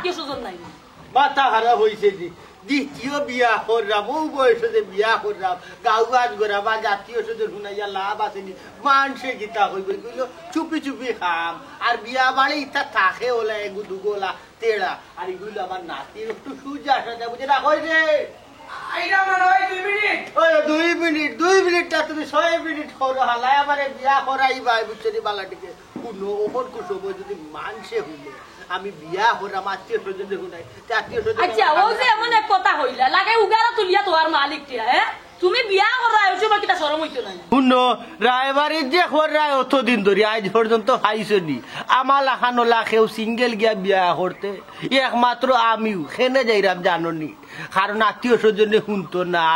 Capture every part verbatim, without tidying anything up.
আত্মীয় স্বজন নাই। মাথা খারাপ অইছে নি? দ্বিতীয় বিয়া কররাম, অউ বয়সো যে বিয়া কররাম, গাঁওবাজ গরাম, আজ আত্মীয় স্বজন হুনাইয়া লাভ আছে নি? মানষে কিতা কইবো? ইগুইন চুপি চুপি খাম। আর বিয়া বাড়ি ইতা থাকে অলা এগু দুগলা তেড়া। আর ইগুইন আমার নাতি একটু সুজা সাজা বুঝে না, কই রে? আইরাম না ভাই, দুই মিনিট। ওই দুই মিনিট, দুই মিনিট না, তুমি ছয় মিনিট করো, হালায় আমারে বিয়া করাইবায়, বুঝছো নি বালা টিকে? হুনো, অখন কুন সময় যদি মানষে হুনে, আমি বিয়া কররাম, আত্মীয় স্বজনে হুনাই, তে আত্মীয় স্বজন আচ্ছা, ও যে এমন এক কথা কইলা, লাগে উগারা তুলিয়া তোর মালিক টিয়া, হ্যাঁ? তুমি বিয়া কররায়, অউ সময় কিতা শরম অইতো নায়? হুনো, রায়বাড়িত যে কররায় অতদিন ধরি, আইজ পর্যন্ত পাইছো নি? আমার লাখান অলা কেউ সিঙ্গেল গিয়া বিয়া করতে, একমাত্র আমিউ, কেনে যাইরাম জানো নি? কারণ আত্মীয় স্বজনে হুনতো না।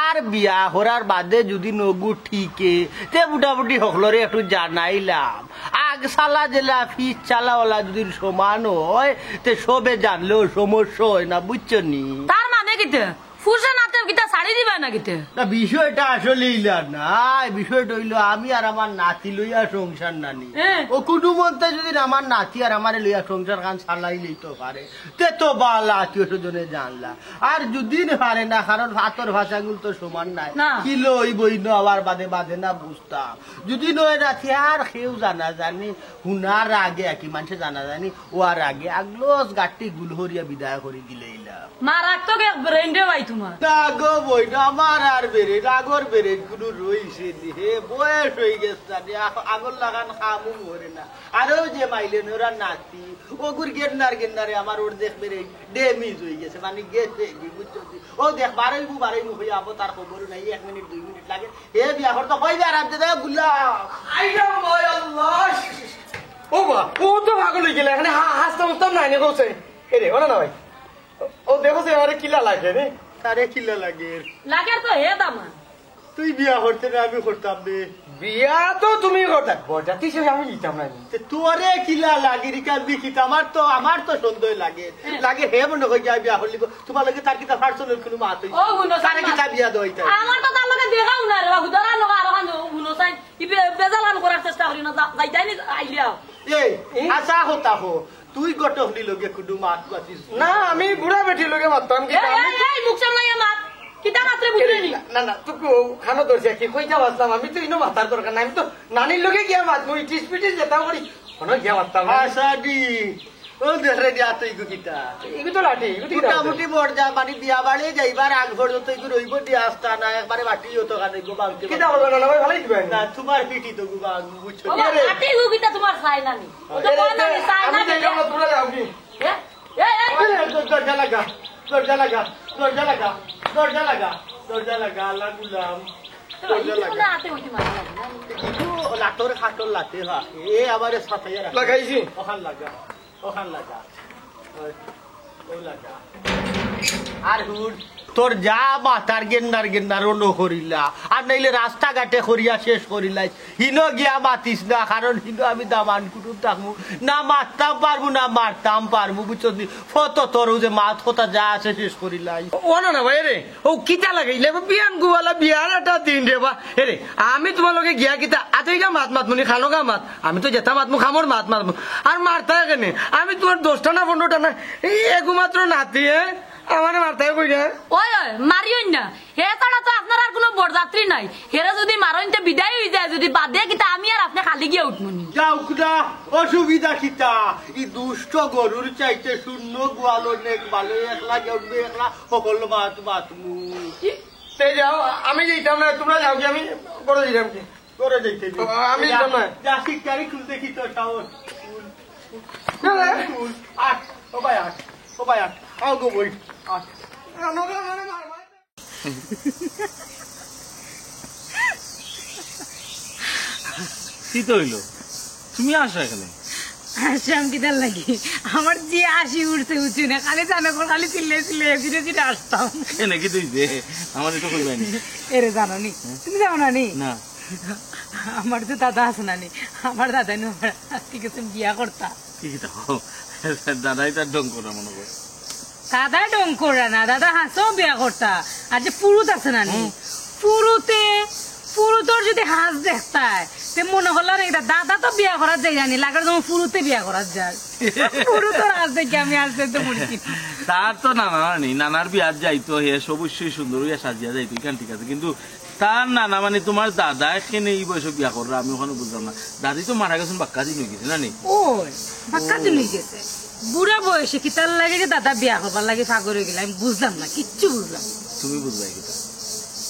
আর বিয়া করার বাদে যদি নগু ঠিকে, তে মোটামুটি হকলরে একটু জানাইলাম। আগ চালা যেলা পিছ চালা অলা যদি সমান অয়, তে সবে জানলেও সমস্যা অয় না, বুঝছো নি? তার মানে কিতা? ফুরসা নাতে কিতা ছাড়ি দিবা না কিতা? না, বিষয়টা আসলে ইলা নায়। বিষয়টা অইলো আমি আর আমার নাতি লইয়া সংসার নানি। হ্যাঁ। ও কুনু মন্তে যদি আমার নাতি আর আমারে লইয়া সংসার খান চালাই লইতো পারে, তে তো বালা আত্মীয় স্বজনে জানলা। আর যদি পারে না, কারণ পাথর ভাষাগুল তো সমান নায়। না। কিলা অইবো ইনো আবার বাদে বাদে না বুঝতাম। যদি নয় রাতি আর কেউ জানা জানি, হুনার আগে আর কি মানষে জানা জানি, অওয়ার আগে আগলস গাট্টি গুল হরিয়া বিদায় করি দিলাইলা। মা রাখতো গে ব্রেইন রে ভাই তোমার। না গো বইন, আমার আর ব্রেইন, আগর ব্রেইন কুনু রইছে নি। হে বয়স অই গেছে জানি, আগ-, আগর লাখান কামও করে না। আরো যে মাইলে নরা নাতি, অগুর গেন্নার গেন্নারে আমার অর্ধেক ব্রেইন ড্যামেজ অই গেছে, মানে গেছে কি, বুঝছো নি? ও দেখ, বারইমু, বারইমু কইয়া আবো, তার খবরও নাই, এক মিনিট, দুই মিনিট লাগে। হে বিয়া করতো কইবে আর আনতে দেয় গুল্লা। আইয়া ভাই আল্লাহ। ও বা, ও তো পাগল অই গেলা, এখানে হা-, হাসতাম হুসতাম নাই নি কইছে। এ রে, ওরা না ভাই। ও দেখো যে আরে কিলা লাগে রে। তারে কিলা লাগে? লাগে তো হে দামান। তুই বিয়া করতে না, আমি করতাম রে। বিয়া তো তুমি করতে, বরযাত্রী হিসেবে আমি নিতাম না। তে তোরে কিলা লাগে রে, কার বিকিত? আমার তো, আমার তো সন্দেহ লাগে। হ্যাঁ। লাগে হে মনে হয় গিয়া বিয়া করলি গো। তোমার লগে তার কিতা পার্সোনাল কুনু মাত অইছে? ও, হুনো, তারে কিতা বিয়া দেওয়াইতা? আমার তো তার লগে দেখাও না রে, হুদারা লগে আরো খান হুনো চাই। কি বে-, বেজাল খান করার চেষ্টা করি না, যা-, যাইতাই নি, আইলিয়াও। এই, এ? আচ্ছা কথা কো, তুই ঘটকলি লগে কুনু মাত মাতিস? না, আমি বুড়া বেটির লগে মাততাম কি? এই, আমি এই, এই, মুখ সামলাইয়া মাত। কিতা মাতরে বুঝলি নি? না, না, না, তুই কো-, খানো ধরছে কি? কইতা পারতাম, আমি তো ইনো মাতার দরকার নাই, আমি তো নানির লগে গিয়া মাতমু, ইটিস পিটিস যেতা করি, হনো গিয়া মাততাম না। আচ্ছা দি, ও দেখ রে, দিয়া তো ইগু কিতা? ইগু তো লাঠি, ইগু তো কিতা? মোটামুটি মর্যাদা, মানে বিয়া বাড়ি যাইবার আগ পর্যন্ত ইগু রইবো দিয়া আস্তা না, একবারে বাটি অতো খান ইগু বাংকে কিতা বাংকে। বলবো না, না, ভাই, ভালোই দিবেন। না, তোমার পিঠি তো গু বাং, বুঝছো? ও বাবা, আরে। আটি গু কিতা তোমার চাই না নি? ও তো এ, কয় না নি, এ, চাই আমি না নি। দেখলাম না, তোমরা যাও কি? এ? এ, এ, এ। এ, দর-, দরজা লাগা, দরজা লাগা, দরজা লাগা, দরজা লাগা, দরজা লাগা, আল্লাহ গুলাম। তো দরজা এই লাগা। না আতে হইতে মারা লাগে না। ইগু লাতর খাটল লাতে হা। এ আবার সাতাইয়া রাখ। লাগাইছি। ওখান লাগা। ওখান লাগা। ওই, ও লাগা। আর হুন, তোর যা মাতার গেন্নার গেন্নার অনো করিলা। আর নাইলে রাস্তাঘাটে করিয়া শেষ করিলাই। হিনো গিয়া মাতিস না, কারণ হিনো আমি দামান কুটুম থাকমু। না মাততাম পারমু, না মারতাম পারমু, বুঝছস নি? ফত তোর অউ যে মাত কথা যা আছে শেষ করিলাই। ও না না ভাই রে, ও কিতা লাগাইলে? বিয়ান গুয়ালা বিয়ান একটা দিন রে বা। এ রে, আমি তোমার লগে গিয়া কিতা আতইগা মাত মাত মুনি খানোগা মাত। আমি তো যেতা মাতমু খামর মাত মাতমু। আর মারতায় কেনে? আমি তোমার দশটা না পনেরোটা না, এই একমাত্র নাতি, হ্যাঁ? আমারে মারতায় কই না? ওই, ওই, মারিও না। হে ছাড়া তো আপনার আর কুনু বরযাত্রী নাই। হেরে যদি মারইন তে বিদায় অই যায়, যদি বাদে কিতা আমি আর আপনে খালি গিয়া উঠমু নি। যাউক না, অসুবিধা কিতা? ই দুষ্ট গরুর চাইতে শূন্য গোয়াল অনেক ভালো, একলা গেউঠবে, একলা হকল মাত মাতমু। তে যাও, আমি যাইতাম না, তোমরা যাও কি, আমি ঘরো যাইতাম কি? ঘরো যাইতে দিন। ও, আমি যা, যাইতাম না। যা, শিকারি খুলতে কি তোর সাহস? খুল, খুল, না, না। খুল। আট, ও ভাই আট, ও ভাই আট, আও গো বই, আট। না, না, না, না, না, না। কিতা অইলো? তুমি আসো এখানে। আসলাম কিতার লাগি? আমার যে হাসি উঠছে, উঠছে না, খালি জানো কোন, খালি চিল্লে চিল্লে ফিরে ফিরে আসতাম। এনে কি তুই দে? আমারে তো কইবায় নি। এরে জানো নি? হ্যাঁ? তুমি জানো না নি? না। আমার যে দাদা আছে না নি, আমার দাদায় নু আমার আজকে গেছে বিয়া করতা। কি কিতা কও? দাদায় তার ঢং করা মনে করে। দাদায় ঢং করা না, দাদা হাছাউ বিয়া করতা। আর যে ফুরুত আছে না নি, হুম। ফুরুতে, ফুরুতর যদি হাছ দেখতায়, তে মনো করলাম, এটা দাদা তো বিয়া করার যাই জানি, লাগার যেমন ফুরুতে বিয়া করার যায়। ফুরু তো রাজ দেখে আমি আসতে তো মনে কি। তার তো নানা নানি, নানার বিয়াত যাইতো, হে অবশ্যই সুন্দর হইয়া সাজিয়া যাইতো, এখান ঠিক আছে, কিন্তু তার নানা মানে তোমার দাদা এখানে এই বয়সে বিয়া কররা, আমি ওখানে বুঝলাম না। দাদি তো মারা গেছেন, বাক্কা দিন হয়ে গেছে না নি? ওই, বাক্কা দিন হয়ে গেছে। বুড়া বয়সে কি তার লাগে যে দাদা বিয়া করবার লাগে পাগল হয়ে গেলে, আমি বুঝলাম না, কিচ্ছু বুঝলাম না। তুমি বুঝবাই কিতা?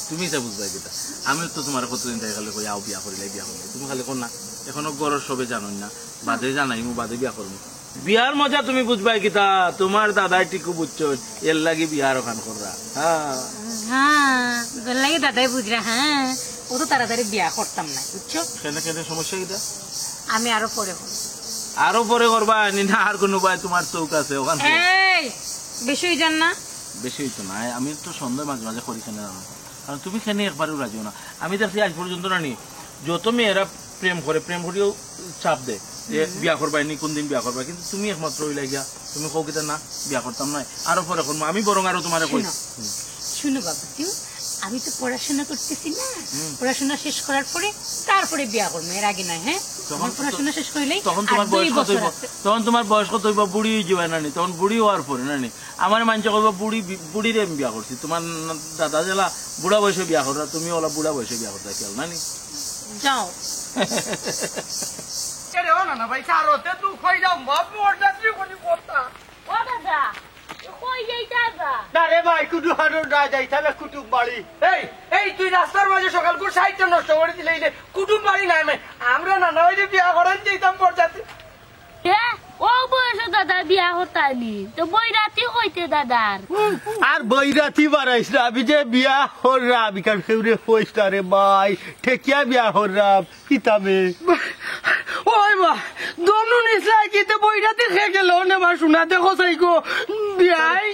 তুমি এটা বুঝবাই কিতা? আমিও তো তোমার কতদিন থেকে খালি কই, "আও বিয়া করিলাই, বিয়া করিলাই।" তুমি খালি কর না, এখনো ঘরর সবে জানইন না, বাদে জানাইমু, বাদে বিয়া করমু। বিয়ার মজা তুমি বুঝবাই কিতা? তোমার দাদাই ঠিকও বুঝছইন, এর লাগি বিয়ার ওখান কররা। হ্যাঁ। হ্যাঁ, এর লাগি দাদাই বুঝরা, হ্যাঁ। ও তো তাড়াতাড়ি বিয়া করতাম না, বুঝছো? কেন, কেন, সমস্যা কিতা? আমি আরো পরে করব। আরো পরে করবা নি না? আর কোনো ভাই তোমার চোখ আছে ওখান থেকে? এই, বেশি হয়ে যান না? বেশি হইতো না, আমি তো সন্দেহ মাঝে মাঝে করি কেন জানো? কারণ তুমি কেন একবারও রাজি হও না। আমি দেখছি আজ পর্যন্ত না নি, যত মেয়েরা প্রেম করে, প্রেম করিও চাপ দেয় যে বিয়া করবায় নি, কোন দিন বিয়া করবা, কিন্তু তুমি একমাত্র হইলা গিয়া, তুমি কও কিতা না, বিয়া করতাম না, আরো পরে করবো, আমি বরং আরো তোমারে কই। শুনো, শুনো বাবা, তুমি, আমি তো পড়াশোনা করতেছি না, পড়াশোনা শেষ করার পরে তারপরে বিয়া করবো, এর আগে নয়, হ্যাঁ? তখন আমার পড়াশোনা শেষ করলেই তখন আর তোমার দুই বয়স কত বছর হইব? আছে। তখন তোমার বয়স কত হইব? বুড়ি হয়ে যাবে না নি? তখন বুড়ি হওয়ার পরে না নি, আমার মানষে কইব, "বুড়ি বি-, বুড়িরে আমি বিয়া করছি।" তোমার ন-, দাদা যেলা বুড়া বয়সে বিয়া কররা, তুমি ওলা বুড়া বয়সে বিয়া করতে খেয়াল না নি? যাও। এরে ও না, না ভাই, ছাড়ো, তে তুই কই যাও, বাপ, মোর দাদি কোনি কথা। ও দাদা, কই যাইতা যা? না রে ভাই, কুটু হারো না যাই, তাহলে কুটুম বাড়ি। এই, এই, তুই রাস্তার মাঝে সকাল করে সাইডটা নষ্ট করে দিলে, ইলে কুটুম বাড়ি নাই, নাই। আমরা না, না, ওই যে বিয়া করান যাইতাম বরযাত্রী। এ, ও বয়সে দাদা বিয়া হতানি, তো বৈরাতি হইতে দাদার। আর বৈরাতি বাড়াইস না, আমি যে বিয়া হররাম, বিকাল কেউরে কইস না রে ভাই, ঠেকিয়া বিয়া হররাম, কিতাবে। ওই বা, দমনু নিসলাই কিতে বৈরাতি খেয়ে গেল, নে মা শোনা, দেখো সাইকো, বিয়াই।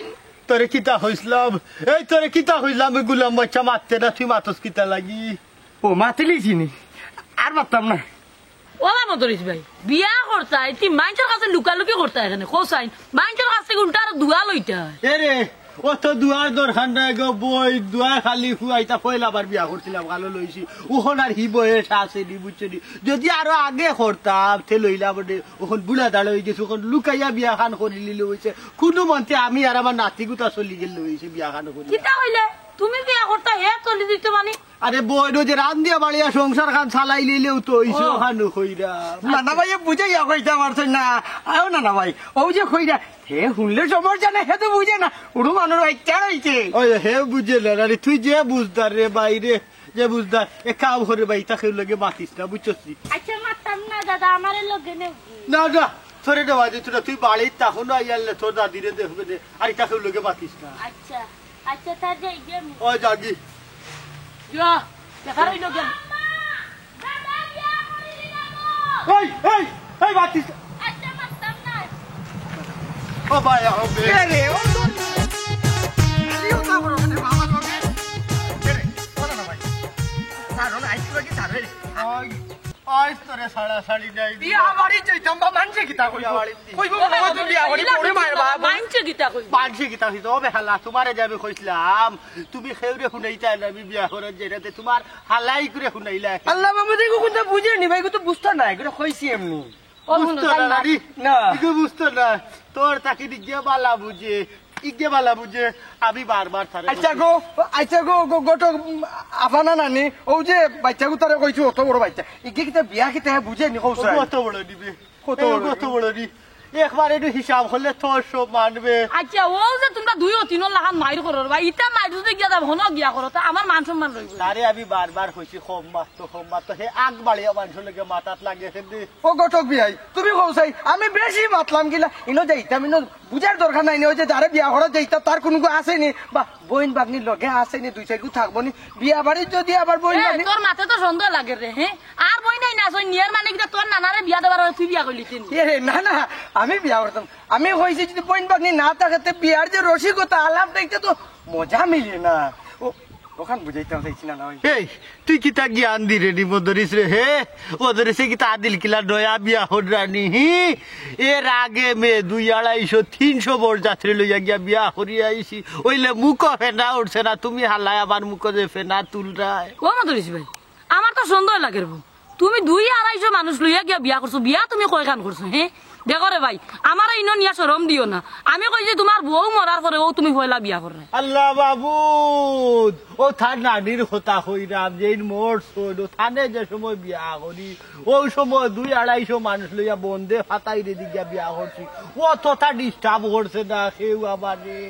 তোরে কিতা কইসলাম, এই তোরে কিতা কইসলাম, আমি গুলাম বাচ্চা মারতে না, তুই মাতস কিতা লাগি? ও, মাতিলি চিনি, আর মারতাম না। ওলা মদরিস ভাই, বিয়া করতায়, তি মাইনষর কাছে লুকালুকি করতায় এখানে, কোসাইন, মাইনষর কাছ থেকে উল্টা আরো দোয়া লইতায়। এরে, অত দোয়ার দরকার নাই গো বইন, দোয়া খালি খুয়াইতা পয়লা বার বিয়া করছিলাম, ভালো লইছি। ওখন আর হি বয়স আছে নি, বুঝছো নি? যদি আরো আগে করতাম, তে লইলাম নে। ওখন বুড়া দাঁড়া হয়ে গেছে, ওখন লুকাইয়া বিয়া খান করি লিলে হইছে। কোনো মন্তে আমি আর আমার নাতি গুতা চলি গেলে হইছে বিয়া খান করি। কিতা কইলে? তুমি বিয়া করতা, হে চলি দিত মানে? আরে বইন, ওই যে রান্দিয়া বাড়িয়া সংসার খান চালাই লিলেও তো হইছে, ও। ওখানে কইরা। না, না ভাই, এ বুঝে গিয়া কইতা পারছইন না। আও না, না ভাই, ও যে কইরা, হে শুনলে সমস্যা নাই, হে তো বুঝে না। উড়ু মানুষ বাচ্চা হইছে। ওই হে বুঝে না, আরে তুই যে বুঝদার রে বাইরে, যে বুঝদার, এ কাম করে ভাই, তাকে লগে মাতিস না, বুঝছস নি? আচ্ছা, মারতাম না দাদা, আমারে লগে নেও। না, না, তোরে দেওয়া দিত না, তুই বাড়িত তখন আইয়ারলে তোর দাদিরে দেখবে দে, আর তাকে লগে মাতিস না। আচ্ছা, আচ্ছা, তা যাই গিয়া আমি। ওই যাগি। যা, দেখা রইল গেল। এই, এই, এই, বাতিস। আচ্ছা, মারতাম না। ও ভাই, ও বে। এ রে, ও তো। আরে, ও তো বড় কথা, বাবা, বাবা। এ রে, বলো না ভাই। ছাড়ো না, আইসু কি ছাড়ো রে। ওই, ওই তোরে ছাড়া ছাড়ি নাই। বিয়া বাড়ি যাইতাম বা মানষে কিতা কইব? বিয়া বাড়ি দি। কইব বাবা, তুমি বিয়া বাড়ি পড়ে মারবা। মানষে কিতা কইব? মানষে কিতা কইব? ও বেহালা, তোমারে যে আমি কইছিলাম, তুমি খেউরে শুনাইতা না, আমি বিয়া করার যে এটাতে তোমার হালাই করে শুনাইলা। আল্লাহ বাবা, দেখো কোনটা বুঝে নি ভাই, এগু তো বুঝতা না, এগুলো কইছি এমনি। ও বুঝতো না, নারী। না। এগু বুঝতো না। তোর তাকে দিকে বালা বুঝে, ইগে বালা বুঝে, আমি বারবার তারে আচ্ছা কইছি। গো, আচ্ছা গো, গো, গোটো, উম, আফানা নানি, ও যে বাচ্চাগু তারে কইছি, অত বড় বাচ্চা। ইগে কিতা বিয়া কিতা হে বুঝে নি, কও ও চাই। কত বড় নিবে? কত এই বড় কত নিবে? বড় নি? একবার একটু হিসাব করলে তোর সব মানবে। আচ্ছা, ও যে তোমরা দুই ও তিন লাখান মাইর করো রে ভাই, ইতা মাইর যদি গিয়া দাও, হনো গিয়া করো, তা আমার মান সম্মান রইব। তারে আমি বারবার কইছি, কম মাত তো, কম মাত তো, হে আগ বাড়িয়া মানুষের লগে মাতাত লাগে, সেমনি। ও ঘটক বিয়াই, তুমি কও চাই, আমি বেশি মাতলাম গিলা, ইনো যাইতাম, ইনো বুঝার দরকার নাই নি, ওই যে যারে বিয়া করা যাইতা, তার কোনো গু আছে নি, বা বইন বাগনি লগে আছে নি, দুই চাইর গু থাকবো নি, বিয়া বাড়ি যদি আবার বইন এ, বাগনি তোর মাতে তো সন্দেহ লাগে রে, হ্যাঁ? আর বইন নাই না, সই নিয়ার মানে কিতা তোর নানারে বিয়া দেবার অয়, তুই বিয়া করলি নি? এ রে, না, না, আমি বিয়া করতাম। আমি কইছি যদি বইন বাগনি না থাকে, তে বিয়ার যে রসিকতা আলাপ দেখতে তো মজা মিলে না। ও, ওখান বুঝাইতাম চাইছি না, না ওই। এই, তুই কিতা জ্ঞান দিরে নি মদরিস রে, হে? মদরিসে কিতা আদিল কিলা নয়া বিয়া হররানি, হি? এর আগে মে দুই আড়াইশো, তিনশো বর যাত্রী লইয়া গিয়া বিয়া করিয়া আইছি। ওইলে মুখো ফেনা উঠছে না, তুমি হালায় আমার মুখো যে ফেনা তুলরায়। ও মদরিস ভাই, আমার তো সন্দেহ লাগে রে বউ। তুমি দুই আড়াইশো মানুষ লইয়া গিয়া বিয়া করছো, বিয়া তুমি কয়খান করছো? হে, দেখো রে ভাই, আমারে ইনো নিয়া শরম দিও না। আমি কইছি তুমার বউ মরার পরে অউ তুমি পয়লা বিয়া কররে। আল্লাহ মাবুদ, অউ তার নানির কথা কইরাম, যেইন মরছইন, অউ তানে যে সময় বিয়া করি, অউ সময় দুই আড়াইশো মানুষ লইয়া বন্দে ফাতাইরে দি গিয়া বিয়া করছি। অততা disturb করছে না কেউ আমারে।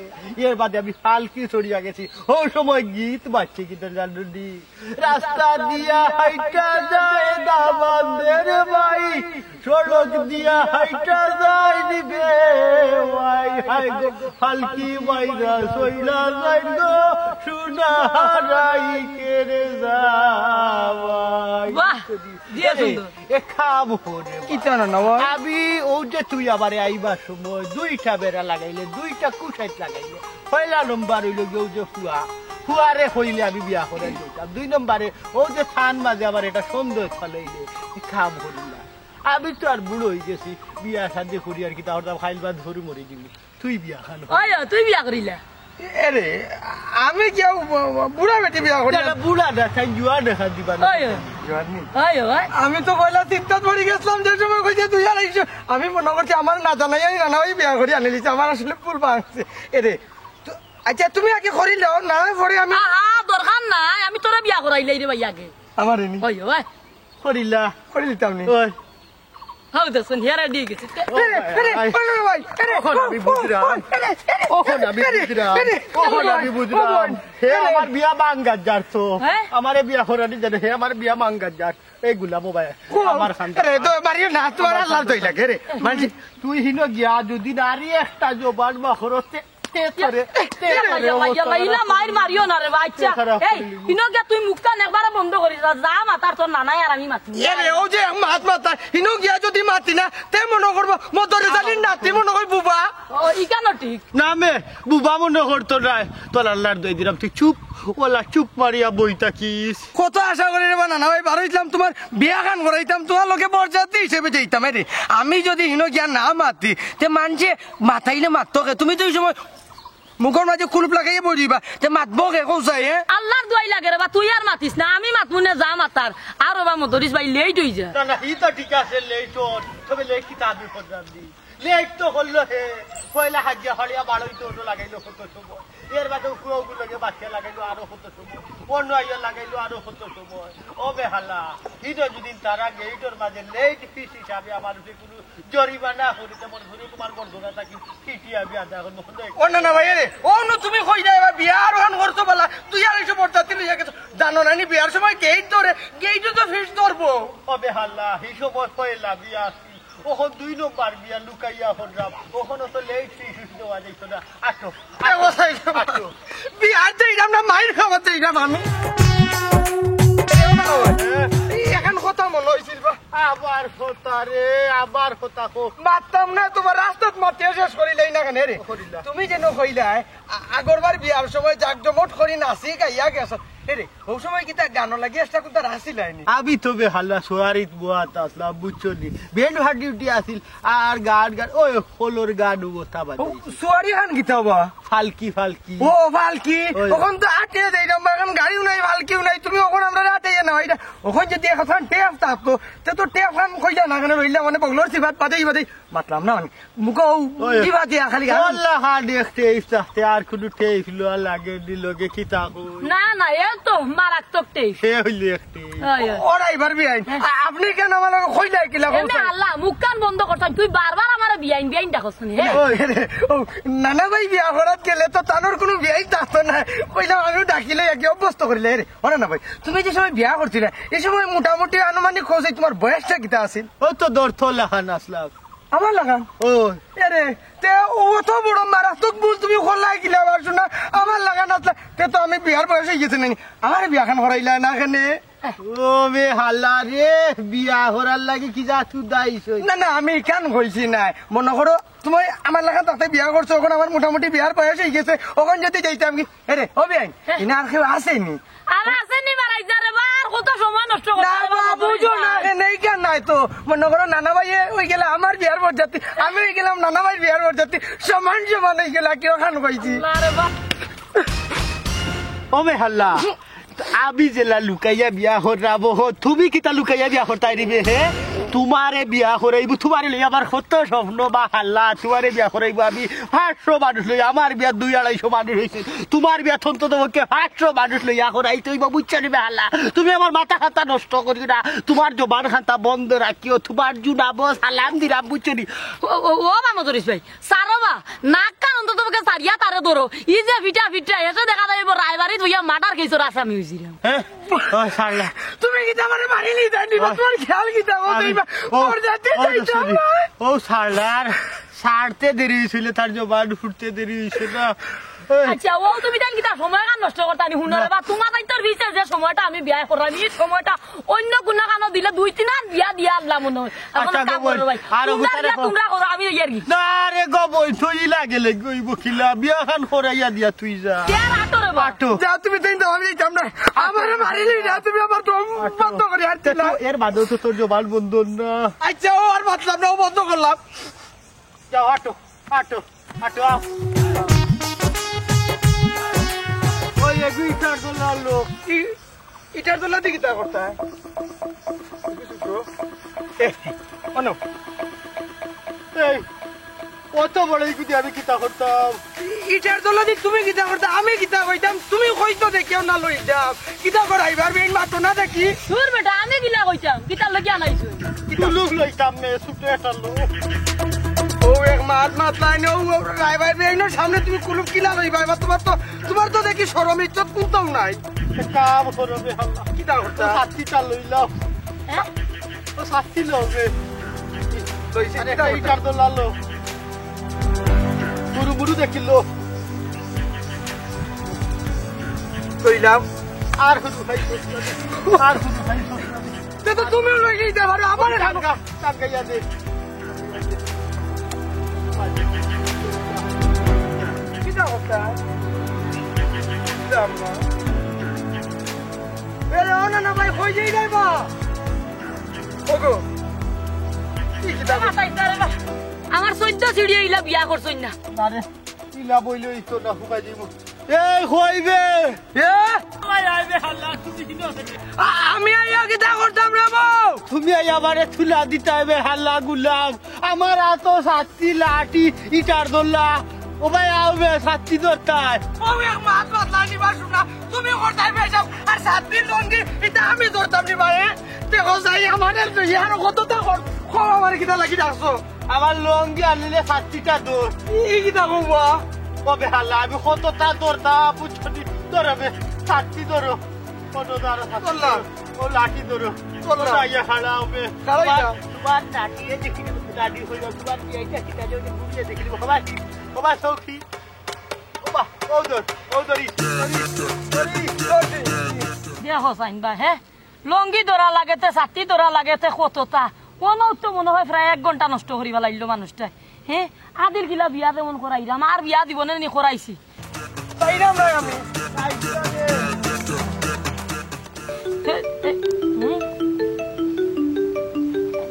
এর বাদে আমি ফালকি চড়িয়া গেছি, অউ সময় গীত বাজছে, কিতা জানো নি? রাস্তা দিয়া হাইটা যায় দামান্দের ভাই, সড়ক দিয়া হাইটা যায় রে ভাই। হায় গো, ফালকি মাইরা চইলা যায় গো, সোনা হারাই কেরে যাওয়াই। বাহ, দিয়া সুন্দর। এ কাম হরে। কিতা না, না, ভাই? আমি অউ যে তুই আমারে আইবার সময় দুইটা বেড়া লাগাইলে, দুইটা কুশাইট লাগাইলে, পয়লা নম্বর অইলো গিয়া অউ যে ফুয়া, ফুয়ারে কইলে আমি বিয়া করাই দিতাম। দুই নম্বরে অউ যে থান মাঝে আবার একটা সন্দেহ ফালাইলে, এ কাম করি না। আমি তো আর বুড়ো অই গেছি, বিয়া শাদি করি আর কিতা করতাম, খাইল বাদ ধরি মরি দিবি। তুই বিয়া খান কর। ওই, ওই, তুই বিয়া করিলা? এরে, আমি কিয়া বু-, বু-, বুড়া বেটি বিয়া করি? না, না, বুড়া না, তাই জুয়ান দেখা দিবা না। ওই, ওই। জুয়ান নি? ওই, ওই। আমি তো পয়লা চিন্তাত পড়ি গেছিলাম যে সময় কইছে তুই আর আইছো। আমি মনো করছি আমার না জানাই আমি নানা ভাই বিয়া করি আনিলিছে, আমার আসলে ভুল ভাঙছে। এরে, তো, আচ্ছা, তুমি আগে করি লও, না পরে আমি আহা, দরকার নাই, আমি তোরে বিয়া করাইলাই রে ভাই আগে। আমারে নি? ওই, ওই। করিলা? করি দিতাম নি। ওই। হাউ দেখছইন, হিয়ারা দিয়ে গেছে। এরে, এরে, আই। ওরে ভাই, এরে, অখন আমি ও, ও, বুঝরাম। এরে, এরে, অখন আমি এরে, বুঝরাম। এরে, অখন আমি ও বুঝরাম। বোন, হে এরে। আমার বিয়া ভাঙ্গার যার তো। হ্যাঁ? আমারে বিয়া করানি জানে, হে আমার বিয়া ভাঙ্গার যার। এই গুলাম ভাই, ও, আমার খান। এরে, তো মারিও না, তুমার আল্লাহ দই লাগে রে। মানছি, তুই হিনো গিয়া যদি নারী একটা জবান বা খরচে তে তোরে, তে ইয়া তোরে, আল্লাহ, ইয়া আল্লাহ, ইলা মাইর মারিও না রে বাচ্চা। তে তোরে এই, কইলি। ইনো গিয়া তুই মুখখান একবারে বন্ধ করিস, যা, যা মাতার তোর নানাই আর আমি মাতি। এরে, অউ যে মাত মাতা, ইনো গিয়া যদি মাতি না, তে মনো করবো, মদরে জালির নাতি মনো করি বুবা। ও, ইখানও ঠিক। না মে, বুবা মনো করতো নায়, তোর আল্লাহর দই দিরাম, তুই চুপ, ওলা চুপ মারিয়া বই থাকিস। কত আশা করি রে বা নানা ভাই, বারইছলাম তুমার বিয়া খান করাইতাম, তুমার লগে বরযাত্রী হিসেবে যাইতাম। এরে, আমি যদি হিনো গিয়া না মাতি, তে মানষে মাতাইলে মাততো কে? তুমি তো ই সময় মুখর মাঝে কুলুপ লাগাইয়া বই দিবা, তে মাতবো কে কও চাই, হে? আল্লাহর দোয়াই লাগে রে বা, তুই আর মাতিস না, আমি মাতমু নে যা মাতার। আর ও বা মদরিস ভাই, late অই যায়। না, না, ই তো ঠিক আছে, late অর, তবে late কিতা আমি করলাম দি? Late তো করলো হে, পয়লা হাজিয়া ফাড়িয়া বারোই তো অটো লাগাইলো কত সময়, এর বাদে ফুয়াগুলো লগে বাচ্চা লাগাইলো আরো কত সময়, অন্য আইয়া লাগাইলো আরো কত সময়। ও বেহালা, ইটা যদি তারা গেইটর মাঝে late fee হিসাবে আমার উপরে কোনো জরিমানা করি, তেমন করে তোমার গর্দনা থাকি ফিটি আমি আদা এখন মনে হয়। ও না, না ভাই, এরে, ও নু তুমি কই যায় এবার বিয়া আর ওখান করছো বলা, তুই আর এইসব বরযাত্রী লইয়া গেছো। জানো না নি, বিয়ার সময় গেইট ধরে, গেইটও তো ফিস ধরবো। ও বেহালা, এই সময় পয়লা বিয়া আসি, ওখন দুই নম্বর বিয়া লুকাইয়া করলাম, ওখানে তো late fee দেওয়া যাইতো না। আসো, এ, ও সাইড, আসো। বিয়ার তো এইরকম না, মাইর খাওয়াতে এইরকম আমি। এই এখন কথা মনে হয়েছিল বা? আবার কথা রে, আবার কথা কো। মারতাম না, তোমার রাস্তাত মাতিয়া শেষ করিলাই না কেন রে? করিলা। তুমি যেন কইলায়, আ-, আগরবার বিয়ার সময় জাকজমট করি নাচি গাইয়া গেছো। এ রে, ও সময় কিতা গানো লাগি একটা কোনটা রাসি লাইনি? আমি তো বেহালা সোয়ারিত বুয়াত আসলাম, বুঝছো নি? ব্যান্ড পার্টি উঠি আসিল, আর গান গান, ওই হলোর গান ও কথা বাজে। ও, সোয়ারি গান কিতা বা? ফালকি, ফালকি। ও, ফালকি। ওই। ওখান তো আটে দেই না, এখন গাড়িও নাই, ফালকিও নাই, তুমি ওখান আমরা রাতে ইয়ে না, এটা ওখান যদি এখন টেপ থাকতো, তে তো টেপ খান কইলা না, কেন রইলা মানে বগলোর সিবাত বাদে, বাদে মাতলাম না মানে। মুখো ওই। দিবা দিয়া খালি গান। আল্লাহ হান দেখতে এই চাহতে আর কোনো টেপ লো লাগে নি লগে কি তা কই? না, না, এ তো মারাত্মক টেপ। সে হইলে একটি। ওই, ওই। ওরা এবার বিয়াইন। হ্যাঁ। আ-, আপনি কেন আমার লগে কইলাই কিলা এমনি কইছেন? আল্লাহ, মুখ কান বন্ধ করছেন। তুই বারবার আমার বিয়াইন, বিয়াইন ডাকছ নি, হ্যাঁ? ওই, ও, নানা ভাই বিয়া করাত গেলে তো তানোর কোনো বিয়াইন থাকতো না। কইলাম আমিও ডাকিলে একে অভ্যস্ত করিলে রে। ওরা না ভাই, তুমি যে সময় বিয়া করছিলে, এই সময় মোটামুটি আনুমানিক খোঁজ তোমার বয়সটা কিতা আছিল? ও তো দর্থ লাখান আসলাম। আমার লাখান? ও। এরে, তে অত বড় মারাত্মক ভুল তুমি করলাই কিলা বার শোনা? আমার লাখান আসলা, তে তো আমি বিয়ার বয়স হয়ে গেছে নানি। আমার বিয়া খান করাইলা না কেনে? ও বে হালা রে, বিয়া করার লাগি কি যা তুই দাইস হই? না, না, আমি কেন কইছি না। মনে করো, তুমি আমার লাখান তাতে বিয়া করছো, এখন আমার মোটামুটি বিয়ার বয়স হয়ে গেছে, এখন যদি যাইতাম কি? এরে, ও বিয়াইন, হ্যাঁ। ইনা আর কেউ আসেনি? আর আসেনি বাড়াই যা রে বা, আর কত সময় নষ্ট করতে না, হবে, বা, বাবা, বুঝো না, বাবা। এ, নেই কেন নাই তো। মনে করো, নানা ভাই, এ, ওই গেলে আমার বিয়ার বরযাত্রী, আমি ওই গেলাম নানা ভাইয়ের বিয়ার বরযাত্রী, সমান সমান হয়ে গেলে কেউ খান পাইছি। আল্লাহ রে বা। ও বে হাল্লা, আমি যেলা লুকাইয়া বিয়া করাবো, হ, তুমি কিতা লুকাইয়া বিয়া করতায় রে বে, হে? তুমারে বিয়া করাইবো, তুমারে লইয়া আমার কত স্বপ্ন বা হাল্লা, তুমারে বিয়া করাইবো আমি পাঁচশো মানুষ লইয়া, আমার বিয়া দুই আড়াইশো মানুষ অইছে, তুমার বিয়া অন্তত পক্ষে পাঁচশো মানুষ লইয়া করাইতে অইবো, বুঝছো নি বে হাল্লা? তুমি আমার মাথা খাতা নষ্ট করিও না, তুমার জবান খাতা বন্ধ রাখিও, তুমার জুনাবো সালাম দিলাম, বুঝছো নি? ও, ও, ও মামা জরিস ভাই, সারো বা, নাক কান অন্তত পক্ষে সারিয়া তারে ধরো। ই যে ফিটা ফিটা, এসে দেখা যাইবো রায়বাড়িত বইয়া মার্ডার কেসর আসামি অইছিলাম। হ্যাঁ? ও শালা। তুমি কিতা আমারে মারিলি জানি না, ও, তুমার খেয়াল কিতা ও আমি, দেইবা? ও, তোর জাতি ও, চাইতাম sorry। না। ও শালার, ছাড়তে দেরি অইছিল, তার জবান ফুটতে দেরি অইছে না। এই। আচ্ছা, ও তুমি তাইন কিতা সময় কান নষ্ট করতা নি? হুনো না। রে বা, তুমার তাইন তোর পিছে যে সময়টা আমি বিয়া করলাম, ই সময়টা অন্য কুনু কানো দিলে দুই তিন আর বিয়া দিয়া আনলাম মনে হয়। এখন আচ্ছা, এক কাম গো বইন, করো ভাই। আর তুমরা ওগুতারে বিয়া কও। তুমরা করো, আমি ইয়ার কি? না রে গো বইন, তুই লাগে লেগে অইবো কিলা? বিয়া খান করাইয়া দিয়া তুই যা। কে আর আটো রে বা? আটো। যাও তুমি তিন যাও, আমি যাইতাম না। আমারে মারিলি না, তুমি আমার দম আটো। বন্ধ করি আর তে দিলা। তো এর বাদেও তো তোর জবান বন্ধ না। আচ্ছা, ও আর বাঁচলাম না, ও বন্ধ করলাম। যাও, আটো, আটো, আটো, আও। ওই এগু ইটার দোলা লো। ই-, ইটার দোলা দি কিতা করতা? এ, অনু। এই, অত বড় ইগু দি আমি কিতা করতাম? ই-, ইটার দোলা দি তুমি কিতা করতা? আমি কিতা কইতাম? তুমি কইতো দেখিও না লইতাম। কিতা করাইবার বেইন মাতো না দেখি। দূর বেটা, আমি কিলা কইতাম? কিতা লইয়া আনাইছো? কুলুপ লইতাম নে, ছোট একটা লোক। ও এক মাত মাত লাইনে, ও, ও রাইবার বেইনর সামনে তুমি কুলুপ কিলা লইবা? এবার তুমার তো, তুমার তো দেখি শরম ইজ্জত কুনতাও নাই। কাম করো বে আল্লাহ। কিতা করতা? শাস্তিটা লইলাম। হ্যাঁ? ও শাস্তি লবে। লইছে, আরে, কিতা একটা করতা? ইটার দোলা লো। গুরু গুরু দেখিল। লইলাম। আর হুজুর ভাই, আর হুজুর ভাই। তে তো তুমিও লই যাইতে পারো, আমারে কেন? টাকা, টাকা ইয়া দে। কিতা কথা? বুঝলাম না। এ, ও না, না ভাই, কই যাই যাইবা? ওগো। কি কিতা? আমার চৈদ্দ সিঁড়ি ইলা বিয়া করছইন না। আরে, ইলা বইলে ইতো না, হুকাই দিব। এই কইবে। এ? কই আইবে হাল্লা, তুমি কি নজরে? আ-, আমি আইয়া কিতা করতাম রে বউ? তুমি আইয়া আমারে তুলা দিতায় বে হাল্লা গুলাম। আমার আতো ছাতি লাঠি ইটার দোলা। ও ভাই, আও বে, ছাতি ধরতায়। ও এক মাত মাতলা নিবা শুনা। তুমি করতায় বে সব। আর ছাতি লঙ্গি, ইটা আমি ধরতাম নি ভাই। দেখো যাই আমারে লইয়া আর কতটা কর। কও আমারে কিতা লাগি ডাকছো? আমার লঙ্গি আনিলে ছাতিটা ধর। ই কিতা কও বা? ও বেহালা, আমি কতটা ধরতাম, বুঝছো নি? ধরো বে, ছাতি ধরো। কত ধরো ছাতি ধরলাম। ধরো। ও লাঠি ধরো। ধরলাম। কত আইয়া খাড়া হবে। খাড়াই তোমার, না। তোমার নাতিয়ে দেখি নিব, নাতি হইল, তোমার বিয়েটা কিনা যে ঘুরিয়ে দেখি নিব। ও ভাই, ও ভাই, সৌখি। ও বা, ও ধর, ও ধরি, ধরি, ধরি, ধরি। দেখো সাইন বা, হ্যাঁ? লঙ্গি ধরা লাগে তে, ছাতি ধরা লাগে তে, কতটা। কোনো তো মনে হয় প্রায় এক ঘন্টা নষ্ট করিবা লাগলো মানুষটায়। হ্যাঁ, আদির গিলা বিয়া যেমন করাইলাম, আর বিয়া জীবনে নি করাইছি। তাইরাম না আমি। এ, এ, হুম?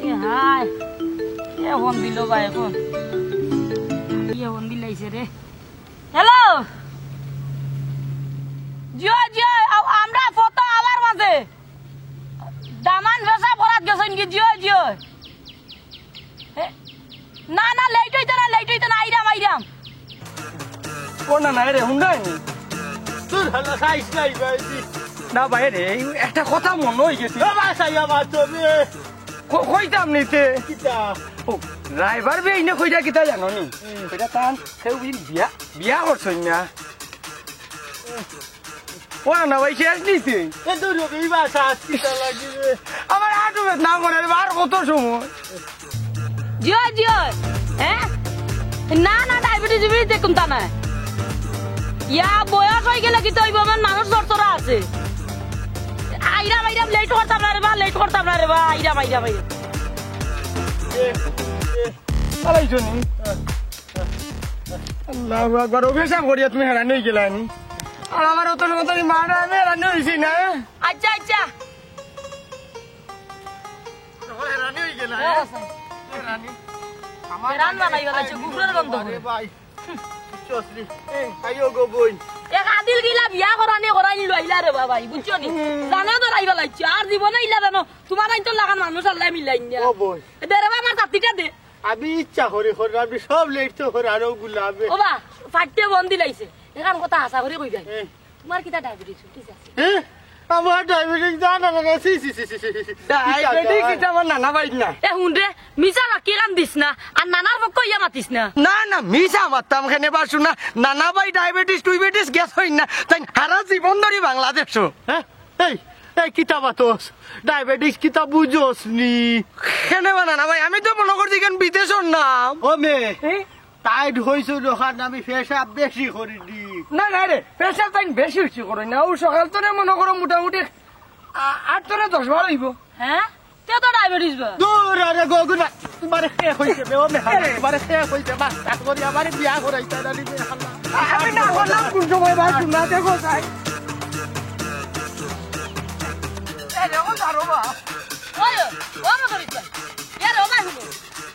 এ হায়, কে ফোন দিল বা এখন? কে ফোন দিলাইছে রে? হ্যালো, জিও, জিও, আ-, আমরা ফটো আলার মাঝে। দামান পেশাব করাত গেছইন কি? জিও, জিও। এ, না, না, লেট হইতো না, লেট হইতো না, আইরাম, আইরাম। ও না, না, রে, হুন্ডা আইনি। তোর হালা খাইস নাই, ভাই। না, ভাই রে, এই একটা কথা মনে হই গেছে। ও, বাসাই আমার তো রে। ক-, কইতাম নিতে। কিতা? ও, রাইবার বে ইনে কইরা কিতা জানো নি? হুম। কইরা তান, সে ওই বিয়া, বিয়া করছইন না। ও না, না ভাই, শেষ নিতে। এ দূর হবে, এই বাসা আজকে তা লাগবে। আমার আটু বেদনা করে রে, আর কত সময়? জিও, জিও, হ্যাঁ? না, না, ডায়াবেটিস, ডায়াবেটিস দেখুন তা না। ইয়া, বয়স হয়ে গেলে কি তো ওই বাবার মানুষ চরচরা আছে। আইরাম, আইরাম, লেট করতাম না রে বা, লেট করতাম না রে বা, আইরাম, আইরাম, আইরাম। এ, এ, চালাইছো নি? আল্লাহু আকবার, অভিশাপ করিয়া তুমি হেরানি হয়ে গেলানি। আর আমার অত সময় তো আমি মারা আমি হেরানি হইছি না। আচ্ছা, আচ্ছা। হেরানি হয়ে গেলা, ও, হ্যাঁ? আচ্ছা। হেরানি। আমার হেরান বানাই ফেলাইছে, কুকুরের গন্ধ আরে করে। ভাই। বুঝছস নি? আইও গো বইন। এক আদিল গিলা বিয়া করানি করাইল লইলা রে বাবাই, বুঝছো নি? জানা তো রাইবা লাগছে, আর জীবনে ইলা জানো, তুমার আইন তো লাগান মানুষ আল্লাহ মিলাইন না। ও বইন। দে রে বা আমার ছাতিটা দে। আমি ইচ্ছা করি করি, আমি সব লেট তো করি, আরো গুলাবে। ও বা, ফাটিয়ে বন দিলাইছে। এখান কথা আশা করি কইবাই। এ। তুমার কিতা ডায়াবেটিস উঠিছে? এ? আমার ডায়াবেটিস, না, না, না, না, ছি, ছি, ছি। ডায়াবেটিস ইটা আমার নানা ভাই না। এ হুন রে, মিছা বাকি কান দিস না, আর নানার পক্ষ ইয়া মাতিস না। না, না, মিছা মাততাম কেনে বা হুনো, নানা ভাই ডায়াবেটিস, টুইবেটিস, গ্যাস অইন না, তাইন হারা জীবন ধরি বাংলাদেশো। হ্যাঁ? এই, এই কিতা মাতস? ডায়াবেটিস কিতা বুঝস নি? কেনে বা নানা ভাই, আমি তো মনো করছি কেন বিদেশর নাম। ও মে, এ? টাইট হইছো যখন আমি পেশাব বেশি করি দি। না, না রে, পেশাব তাইন বেশি বেশি করো না। ও সকাল তনে মনো করো মোটামুটি আ-, আট তনে দশ বার অইবো। হ্যাঁ? তে তো ডায়াবেটিস বা। দূর আরে গগুনা, তুমারে কে কইছে বে, ও মেহান, তুমারে কে কইছে, বাস, কাজ করি আমারে বিয়া করাইতা না নি বে, আল্লাহ। আমি না করলাম কোন সময় বা, না দেখো যাই। এই রে, ও ধরো বা। ওই, ও মদরিছ ভাই। এ রে, ও ভাই হুনো।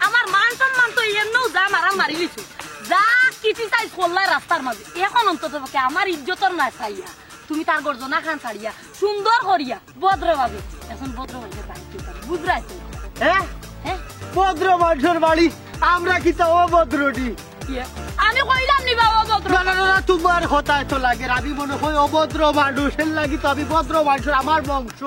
আমার মান সম্মান তো এমনেও যা মারা মারি লিছো। যা criticize করলা রাস্তার মাঝে। এখন অন্তত পক্ষে আমার ইজ্জতর না চাইয়া তুমি তার গর্জনা খান ছাড়িয়া সুন্দর করিয়া ভদ্রভাবে, এখন ভদ্র মানষর বাড়িত যাইতাম, বুঝরায় তো? হ্যাঁ? হ্যাঁ? ভদ্র মানষর বাড়ি, আমরা কিতা অভদ্র নি? ইয়ে, আমি কইলাম নি বাবা ভদ্র? না, না, না, না, তুমার কথায় তো লাগে, আমি মনে করি অভদ্র মানুষ, এর লাগি তো আমি ভদ্র মানুষ, আমার বংশ,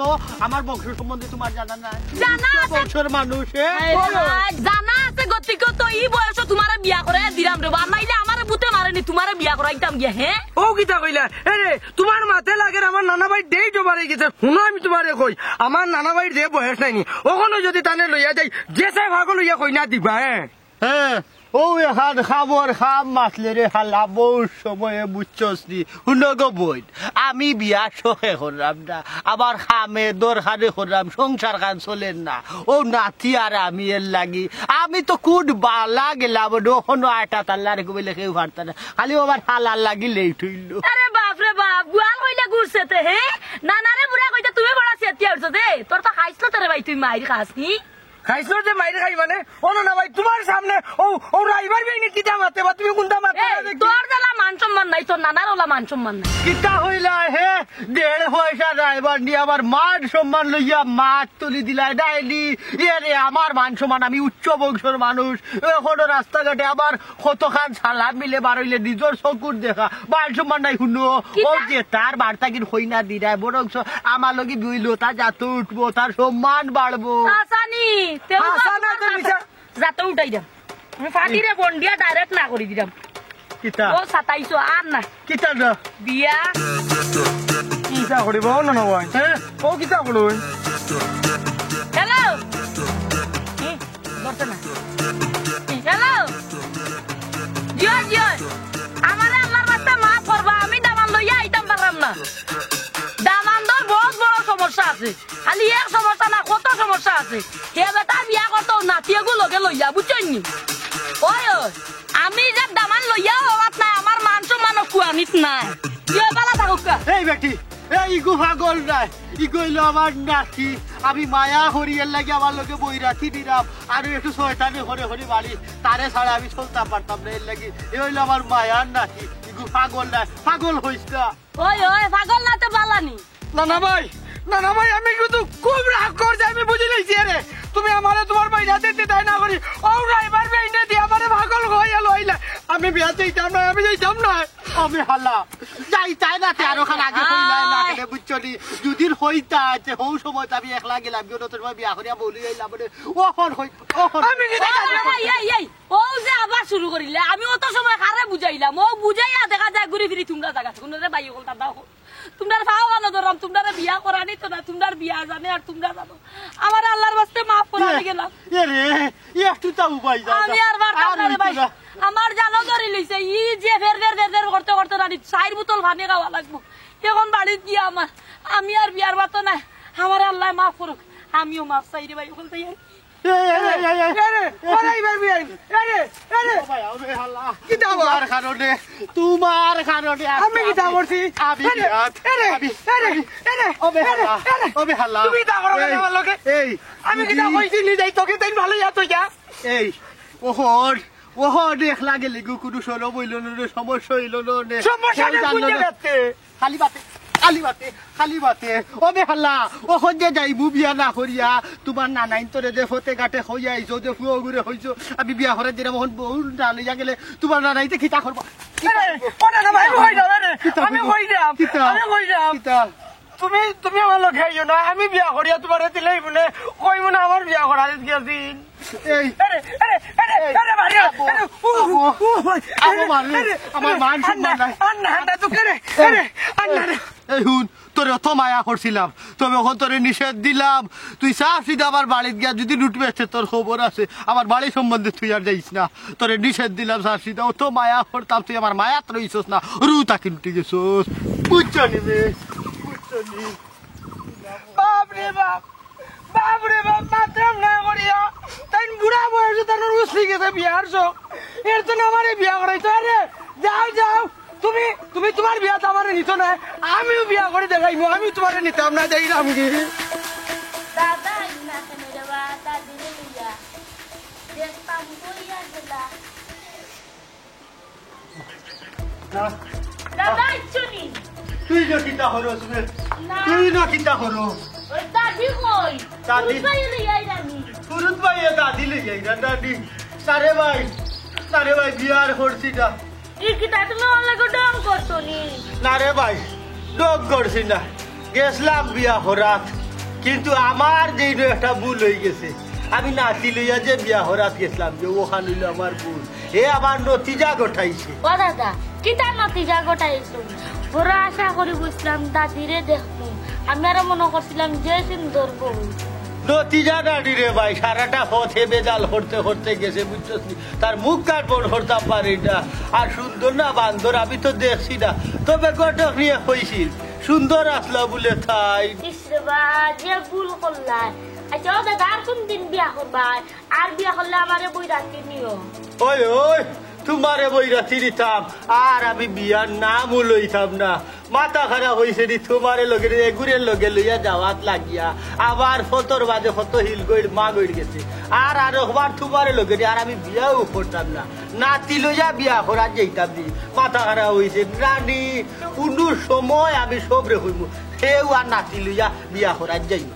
আমার বংশ সম্বন্ধে তুমার জানা নাই? জানা আছে। বংশর মানুষ, এ? হায় রে হায়, জানা আছে গতিকে তো ই বয়সো তুমারে বিয়া করাইয়া দিলাম রে বা, নাইলে আমারে ভূতে মারে নি, তুমারে বিয়া করাইতাম গিয়া, হ্যাঁ? ও কিতা কইলা? এ রে, তুমার মাতে লাগের আমার নানা ভাইর date over অই গেছে। হুনো আমি তুমারে কই, আমার নানা ভাইর যে বয়স নাইনি, অখনো যদি তানে লইয়া যাই, যে চাই পাগল অইয়া কইনা দিবা, হ্যাঁ? হ্যাঁ, ও এখান খাবর খাম মাতলে রে হালা, বউত সময়ে বুঝছস নি। হুনো গো বইন, আমি বিয়া শখে করলাম না, আমার খামে দরকারে করলাম, সংসার খান চলের না। ও নাতি আর আমি এর লাগি, আমি তো কুন বালা গেলাম, অখনো আটা তাল্লারে কইলে কেউ পারতা না। খালি ও আমার হালার লাগি লেট অইলো। আরে বাপ রে বাপ, গুয়াল কইলে ঘুরছে তে, হে? নানারে বুড়া কইতে তুমি বড় চেতিয়া উঠছো দে। তোর তো খাইছলো তো রে ভাই, তুই মাইর খাস নি? খাইছলো যে মাইর খাই মানে? ও না ভাই, তুমার সামনে ও, ও রাইবার বেইনে কিতা মাতে বা তুমি কুনটা মাতে এই, না দেখি? তোর জ্বালা মান সম্মান নাই, তোর নানার ওলা মান সম্মান নাই। কিতা কইলা হে? দেড় পয়সা রাইবার নি আমার মান সম্মান লইয়া মাত তুলি দিলায় ডাইলি। এ রে, আমার মান সম্মান, আমি উচ্চ বংশর মানুষ। অখনো রাস্তাঘাটে আমার কতখান সালাম মিলে বার অইলে নিজর চকুর দেখা। মান সম্মান নাই হুনো। কিতা? ও যে তার বার্তা কিন কইনা দিরায়, বরং স-, আমার লগে দুই লতা যাতে উঠবো, তার সম্মান বাড়বো। হাসানি, তেও তো হাসানা তো মিছা। যাতে উঠাই দাম। আমি ফাটিরে বন্ডিয়া direct না করি দিলাম। কিতা? ও সাতাইশো আর না। কিতা না? বিয়া। কিতা করিব? ও না, না, ভাই। হ্যাঁ? ও কিতা করুন? হ্যালো? হুম, ধরছে না। হ্যালো? জিও, জিও। আমারে আল্লাহর রাস্তায় মাফ করবা, আমি দামান লইয়া আইতাম পারলাম না। দামান্দর বহুত বড় সমস্যা আছে। খালি এক সমস্যা না, কত সমস্যা আছে। হে বেটা বিয়া করতো নাতি এগু লগে লইয়া, বুঝছইন নি? ওই, ওই, আমি যে দামান লইয়া হওয়াত নাই, আমার মান সম্মান কুয়ানিত নাই। কিয় বালা থাকুক কা? এই বেটি, এই ইগু পাগল নাই, ইগু অইলো আমার নাতি। আমি মায়া করি এর লাগি আমার লগে বইরাতি দিলাম, আর একটু শয়তানি করে করে বাড়ি, তারে ছাড়া আমি চলতাম পারতাম না, এর লাগি। এ অইলো আমার মায়ার নাতি, ইগু পাগল নাই, পাগল হইস না। ওই, ওই, পাগল না তো বালানি। না, না ভাই, না, না ভাই, আমি কিন্তু খুব রাগ করছি, আমি বুঝি লইছি। আরে, তুমি আমারে তুমার ভাইর হাতে দিতায় না করি, ও ড্রাইভার বেইনে দি আমারে পাগল কইয়া লইলা। আমি বিয়াত যাইতাম না, আমি যাইতাম না। আমি হালা, যাইতায় না, তে আরো খান আগে কইলায় না, আয়। কেনে বুঝছো নি? দুদিন হইতা, তে হউ সময় তো আমি একলা গেলাম, গিয়ে নতুন সময় বিয়া করিয়া বউ লই আইলাম, মানে, ও ফোন হই, ও ফোন। আমি কি এই, এই, এই, ও যে আবার শুরু করিলে, আমি অত সময় কারে বুঝাইলাম, ও বুঝাইয়া দেখা যায় ঘুরি ফিরি তুমরা জাগা, কোন রে ভাই, অকল দাদা অকল। তুমরার পাও কানো ধরলাম, তুমরারে বিয়া করানি তো না, তুমরার বিয়া জানে আর তুমরা জানো। আমার আল্লাহর ওয়াস্তে মাফ করানি এ, গেলাম। এ রে, এ একটু তা উপায় যা, আমি যা। আর পারতাম আর না রে হইতো ভাই। না। আমার জানো ধরি লইছে, ই যে ফের ফের ফের ফের করতে করতে রানি চাইর বোতল পানি খাওয়া লাগবো। এখন বাড়িত গিয়া আমার, আমি আর বিয়ার বাতো নাই। আমার আল্লাহ মাফ করুক, আমিও মাফ চাই রে ভাই, বলতে এই, এই, এই, এই, এই। এরে, ওরে, এবার বিয়াই। এরে, এরে। ও ভাই, ও ভাই, আল্লাহ। কিতা আবার? তুমার কারণে, তুমার কারণে আজকে আমি কিতা আমি, করছি? আমি এরে, বিয়াত, এরে, আমি, এরে, আমি, এরে, ও ভাই, এরে, আল্লাহ, এরে। ও ভাই, আল্লাহ। তুমি কিতা করো এই, আমার লগে? এই, আমি কিতা যদি কইছি নি যাই তোকে তাই ভালো ইয়া তো যা। এই, ওহন, ওহ, দেখলা গেলি গো, কুনু সরম অইলো না রে, সমস্যা অইলো না রে। সমস্যা কেউ নাই, জানলো বুঝে না। গেছে। খালি বাতে, খালি বাতে, খালি বাতে। ও বেহালা, অখন যে যাইমু বিয়া না করিয়া, তুমার নানাইন তোরে যে ফতে ঘাটে কইয়া আইছো, যে ফুয়া ঘুরে কইছো, আমি বিয়া করার দিন অখন বউ না লইয়া গেলে, তুমার নানাইতে কিতা করবো? কিতা আরে, করবো? ও না, না, ভাই, আমি কই যাম, আরে, কিতা আমি করবো? কই যাম, কিতা? আমি কই যাম। কিতা? তুমি, তুমি আমার লগে আইও না, আমি বিয়া করিয়া তুমারে দিলেই মনে কইমু না আমার বিয়া করার গেছি। এই। আরে, আরে, আরে, এই, আরে, ভাই, আবো, আরে, উ, আবো, উ, ভাই, আবো, আরে, মারলে, আরে, আমার আরে, মান সম্মান আন্না, নাই। আন্না, আন্না, তো কে রে? এই, আরে, আন্না রে। এই হুন, তোরে অত মায়া করছিলাম, তবে অখন তোরে নিষেধ দিলাম, তুই সাফ সিধা আমার বাড়িত গিয়া যদি লুটবে আসে, তোর খবর আছে, আমার বাড়ি সম্বন্ধে তুই আর যাইস না, তোরে নিষেধ দিলাম সাফ সিধা, অত মায়া করতাম, তুই আমার মায়াত রইছস না, রু তাকি লুটি গেছস, বুঝছো নি বে? বুঝছো নি? বাপ রে বাপ, বাপ রে বাপ, মাতরাম না করিয়া, তাইন বুড়া বয়সে তান উসলি গেছে বিয়ার শখ। এর জন্য আমারে বিয়া করাইতো। আরে, যাও, যাও, তুমি, তুমি তুমার বিয়াত আমারে নিতো না, আমিও বিয়া করি দেখাইমু, আমি তুমারে নিতাম না, যাইলাম কি? দাদা, ইনা কেনে রে বা, দাদিরে লইয়া। দেখতাম কইয়া গেলা। না। দাদা, আইছো নি? তুই না কিতা করস রে? না। তুই না কিতা করস? ওই দাদি কই? দাদি? ফুরুত ভাই লই আইরা নি? ফুরুত ভাই এ দাদি লই আইরা, দাদি। না রে ভাই, না রে ভাই, বিয়া আর করছি না। ই কিতা তুমি অর লগে ঢং করছো নি? না রে ভাই, ঢং করছি না। গেছলাম বিয়া করাত, কিন্তু আমার যেইন একটা ভুল অই গেছে। আমি নাতি লইয়া যে বিয়া করাত গেছলাম, যে অখান অইলো আমার ভুল। হে আমার নতিজা ঘটাইছে। ও দাদা, কিতা নতিজা ঘটাইছো? বড় আশা করি বুঝলাম দাদিরে দেখমু। আমি আরো মনো করছিলাম যে সুন্দর বউ। নতিজা নানি রে ভাই, সারাটা পথ হে বেজাল করতে করতে গেছে, বুঝছস নি? তার মুখ কান বন্ধ করতাম পারি না। আর সুন্দর না বান্দর আমি তো দেখছি না, তবে ঘটক নিয়ে কইছিল সুন্দর আছলা বুলে তাই। ইস রে বা, যে ভুল করলায়। আচ্ছা ও দাদা, আর কুন দিন বিয়া করবায়? আর বিয়া করলে আমারে বইরাতি নিও। ওই, ওই, তুমারে বইরাতি নিতাম, আর আমি বিয়ার নামও লইতাম না। মাথা খারাপ অইছে নি তুমারে লগে নি, এগুরের লগে লইয়া যাওয়াত লাগিয়া, আবার ফতর বাদে কত হিল গইড় মা গইড় গেছে। আর, আর একবার তুমারে লগে নি, আর আমি বিয়াও করতাম না। নাতি লইয়া বিয়া করাত যাইতাম নি। মাথা খারাপ অইছে। নানি, কুনু সময় আমি সবরে কইমু, কেউ আর নাতি লইয়া বিয়া করাত যাইও।